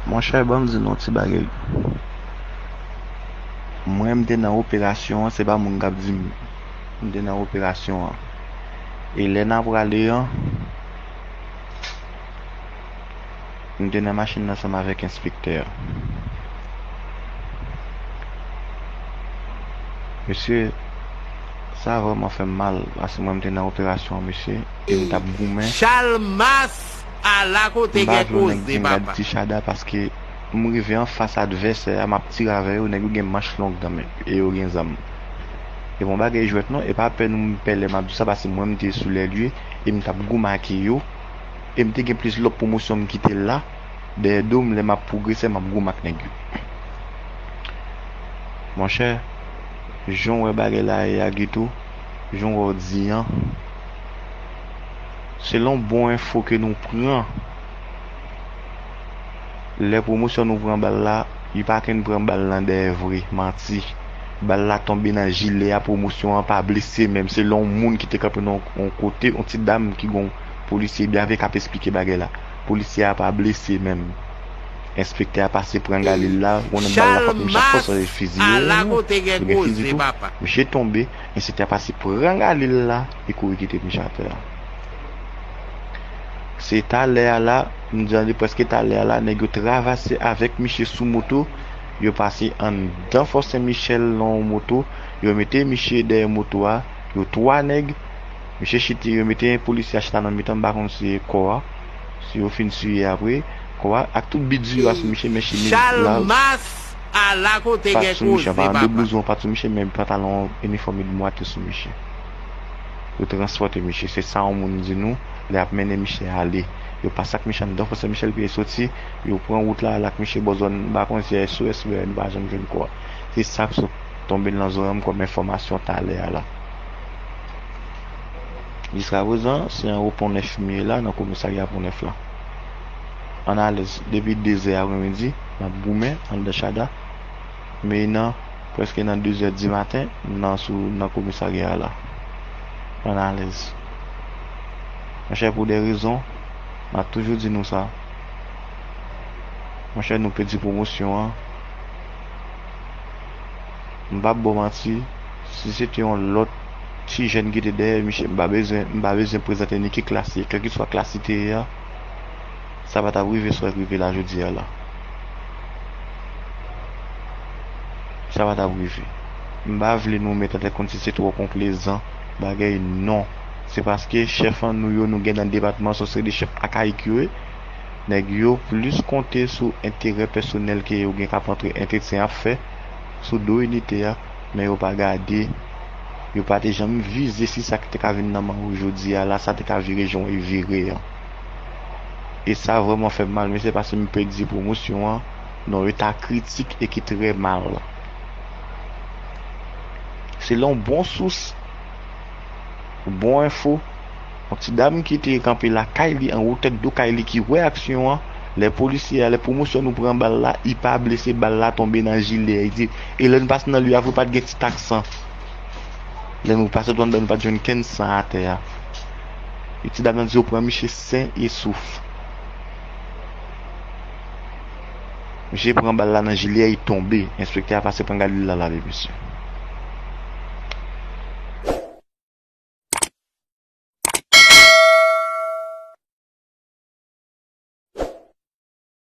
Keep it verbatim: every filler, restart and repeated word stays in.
Monchè, ban m di nou yon ti bagay. Mwen, m te nan operasyon an, se pa moun k ap di m. M te nan operasyon an. E lè n a prale an, m te nan machin nan ansanm avèk enspektè a. Mesye, sa vrèman fè m mal, paske mwen, m te nan operasyon an, mesye, e m t ap goumen. Chalmas! Ala kote gen koze, papa. M pa vle nèg vin gad Ti Chada paske m rive anfas advèsè a, m ap tire avè yo, nèg yo gen manch long nan men, e yo gen zam. E bon bagay jwèt non, e pa pè nou m pè lè m ap di sa, paske mwen m te sou lè lye, e m t ap goumen ak yo, e m te gen plis lòt pwomosyon m kite la, dèyè do m, lè m ap pwogrese, m ap goumen ak nèg yo. Monchè, jan w wè bagay la ye a, Guito, jan w wè w di an, selon bon enfo ke nou pran, lè pwomosyon nou pran bal la, li pa konn pran bal nan dèyè vre, manti. Bal la tonbe nan jilè a, pwomosyon an pa blese menm. Selon yon moun ki te kanpe nan yon kote, yon ti dam ki gon polisye byen avè k ap esplike bagay la. Polisye a pa blese menm. Enspektè a pase pran Galil la, konnen bal la frape m chak fwa sa e fiziye, yo gen fizi tou. Misye tonbe, enspektè a pase pran Galil la, e kouri kite misye atè a. Se talè a la, m di an li prèske talè a la, nèg yo travèse avèk misye sou moto, yo pase anndan Fò Sen Michèl nan yon moto, yo mete misye dèyè moto a, yo twa nèg, misye chite, yo mete polisye a chita nan mitan, m pa konn si se kò a, si yo fin siye apre, kò a, ak tout bidyo a sou misye, men chemiz la. Chalmas! Ala kote gen koze, papa. Pat sou misye, pa de blouzon, pat sou misye, men pantalon inifòm de mwa te sou misye. Yo transpòte misye. Se sa yon moun di nou, lè y ap mennen misye ale. Yo pase ak misye anndan Fò Sen Michèl, epi yo soti, yo pran wout la, al ak misye bò zòn, m pa konn si S O S oubyen nou pa janm jwenn kò a. Se sa k sot tonbe nan zòrèy m kòm enfòmasyon talè a la. Jiskraprezan, se nan Pon Nèf m ye la, nan komisarya Pon Nèf la. Ann alèz, depi de zè aprèmidi, m ap goumen anndan Chada, men nan, prèske nan de zè di maten, m nan sou, nan komisarya a la. Ann alèz. Monchè, pou de rezon, m ap toujou di nou sa. Monchè, nou pèdi pwomosyon an. M p ap ba w manti, si se te yon lòt ti jèn ki te dèyè misye, m pa bezwen, m pa bezwen prezante ni ki klas li ye, kèlkeswa klas li te ye a, sa pa t ap rive sa k rive la jodi a la. Sa pa t ap rive. M pa vle nou mete tèt kòmsi se twò konplezan, bagay non. Se paske chèf an nou yo, nou gen nan depatman, se yon seri de chèf akayik yo ye. Nèg yo plis konte sou enterè pèsonèl ke yo gen k ap antre entretyen ap fè sou do inite a, men yo pa gade, yo pa te janm vize si sa ki te ka vin nan men yo jodi a la, sa te ka vire jan e vire an. E sa vrèman fè m mal, mesye, paske m pèdi pwomosyon an nan yon eta kritik e ki trè mal. Selon bon sous, bon enfo, yon ti dam ki te kanpe lakay li, anwo tèt do kay li, ki wè aksyon an, lè polisye a, lè pwomosyon nou pran bal la, li pa blese, bal la tonbe nan jilè, li di, e lè nou pase nan lye a, vre pa t gen ti tak san. Lè nou pase twòn bal, nou pa t jwenn kenn san atè a. E ti dam nan di yo pran misye sen e souf. Misye pran bal la nan jilè, li tonbe. Enspektè a pase pran Galil la lave misye.